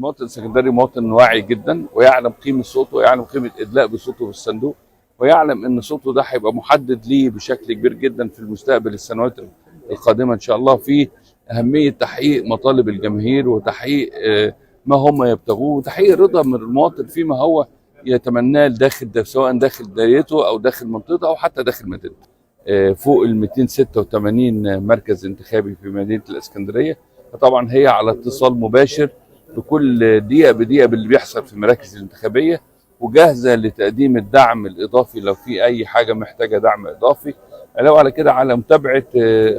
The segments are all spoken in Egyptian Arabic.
المواطن السكندري مواطن واعي جدا، ويعلم قيمة صوته، ويعلم قيمة ادلاء بصوته في الصندوق، ويعلم ان صوته ده هيبقى محدد ليه بشكل كبير جدا في المستقبل، السنوات القادمة ان شاء الله، في اهمية تحقيق مطالب الجماهير وتحقيق ما هم يبتغوه، وتحقيق رضا من المواطن فيما هو يتمناه داخل، سواء داخل دايرته او داخل منطقته او حتى داخل مدينته. فوق ال 286 مركز انتخابي في مدينة الاسكندرية، فطبعا هي على اتصال مباشر بكل دقيقة بدقيقة باللي بيحصل في المراكز الانتخابية، وجاهزة لتقديم الدعم الاضافي لو في اي حاجة محتاجه دعم اضافي. علاوه على كده على متابعه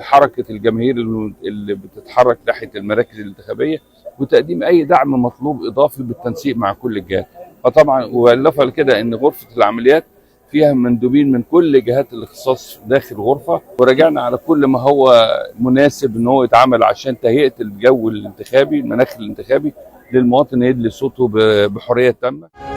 حركة الجماهير اللي بتتحرك ناحية المراكز الانتخابية، وتقديم اي دعم مطلوب اضافي بالتنسيق مع كل الجهات. فطبعا والاضافة لكده ان غرفة العمليات فيها مندوبين من كل جهات الاختصاص داخل غرفة، وراجعنا على كل ما هو مناسب ان هو يتعمل عشان تهيئة الجو الانتخابي، المناخ الانتخابي للمواطن يدلي صوته بحرية تامة.